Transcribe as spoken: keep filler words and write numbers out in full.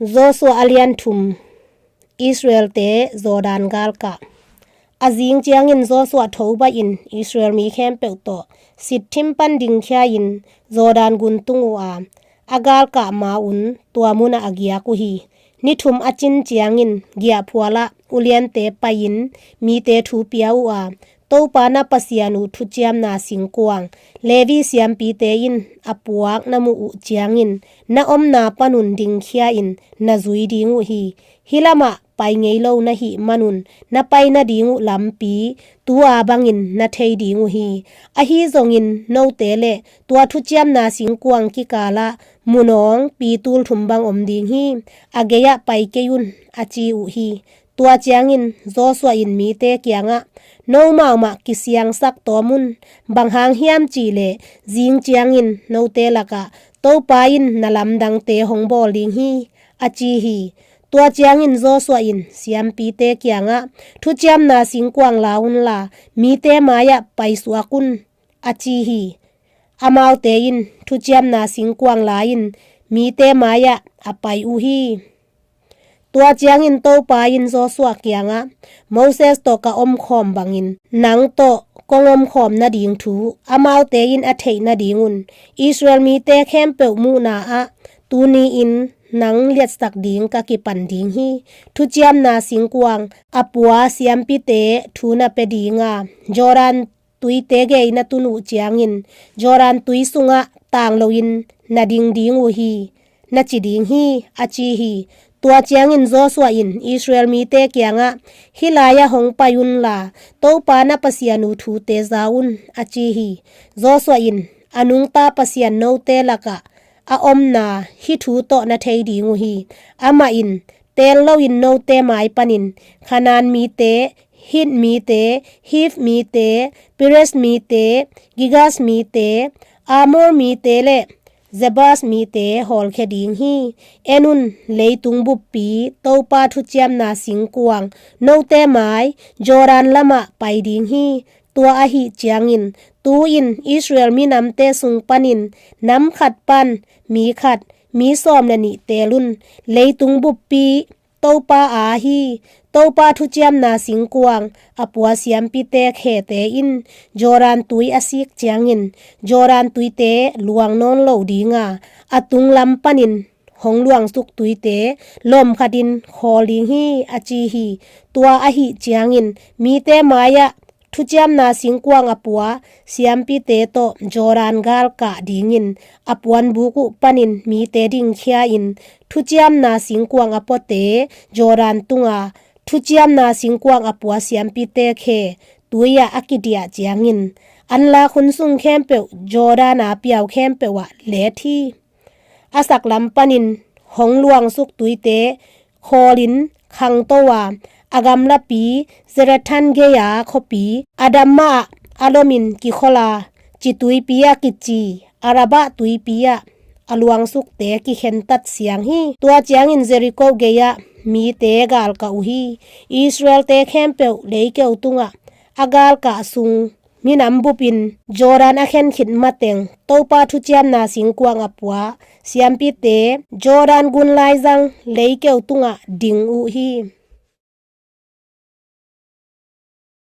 Joshua a lian thum. Israel-te Jordan galkah. A zing ciangin Joshua tho baihin Israel mi khempeuh tawh Shittim pan dingkhia-in Jordan gun tung uh a, a galkah ma-un tua munah a giak uh hi. Ni thum a cin ciangin giahphualah uliante pai-in mite thu pia uh a, Topa na Pasian uh thuciamna singkuang Levi siampite in a puak na muh uh ciangin na omna panun dingkhia-in na zui ding uh hi. Hih lamah pai ngei lo na hih manun na pai nading uh lampi tua bangin na thei ding uh hi. Ahi zongin note le tua thuciamna singkuang kikalah munawng pitul thum bang om ding hi. A gei-ah pai kei un, a ci uh hi. Tua ciangin Joshua in mite kiangah, "Nomau mah kisiangsak tawm un, bang hang hiam cihleh zing ciangin note lakah Topa in na lamdangte hong bawl ding hi," a ci hi. Tua ciangin Joshua in siampite kiangah, "Thuciamna singkuang la unla mite mai-ah paisuak un," a ci hi. Amaute in thuciamna singkuang la-in mite mai-ah a pai uh hi. Tua ciangin Topa in Joshua kiangah, "Moses tawh ka omkhawm bangin nang tawh kong omkhawm nading thu amaute in a theih nadingun Israel mite khempeuh muhna-ah tuni-in nang liatsak ding ka kipan ding hi. Thuciamna singkuang a pua siampite thu na pia dinga, Jordan tuite gei na tun uh ciangin Jordan tui sungah tang loin na ding ding uh hi, na ci ding hi," a ci hi. Tua ciangin Joshua in Israel mite kiangah, "Hih lai-ah hong pai unla Topa na Pasian uh thute za un," a ci hi. Joshua in, "A nungta Pasian note lakah a omna hih thu tawh na thei ding uh hi. Amah in teel loin note mai panin Khanaan mite, Hit mite, Hiv mite, Perez mite, Gigas mite, Amor mite le Jebus mite hawlkhia ding hi. En un, leitung buppi Topa thuciamna singkuang note mai Jordan lamah pai ding hi. Tua ahih ciangin tu-in Israel minamte sung panin nam khat pan mi khat, mi sawm le nih teel un. Leitung buppi Topa aa hi. Topa thuciamna singkuang a pua siampite khete in Jordan tui a sik ciangin Jordan tuite luang nawn lo dinga, a tunglam panin hong luangsuk tuite lawm khatin khawl ding hi," a ci hi. Tua ahih ciangin mite mai-ah thuciamna singkuang a pua siampite tawh Jordan galkah dingin a puanbuk uh panin mite dingkhia-in thuciamna singkuang a puate Jordan tunga, thuciamna singkuang a pua siampite khe tui-ah a kidiah ciangin anlak hun sung khempeuh Jordan a piau khempeuh ah let hi. A saklam panin hong luangsuk tuite khawlin khangto a, a gamlapi Zarethan gei-a khuapi Adamah ah a lomin kikhol a, Ci tuipi a kici Arabah tuipi ah a luangsukte kikhentat siang hi. Tua ciangin Jericho gei-ah mite galkah uh hi. Israel-te khempeuh leikeu tungah a galkah sung minam bupin Jordan a khen khit mateng Topa thuciamna singkuang a pua siampite Jordan gun laizang leikeu tungah ding uh hi.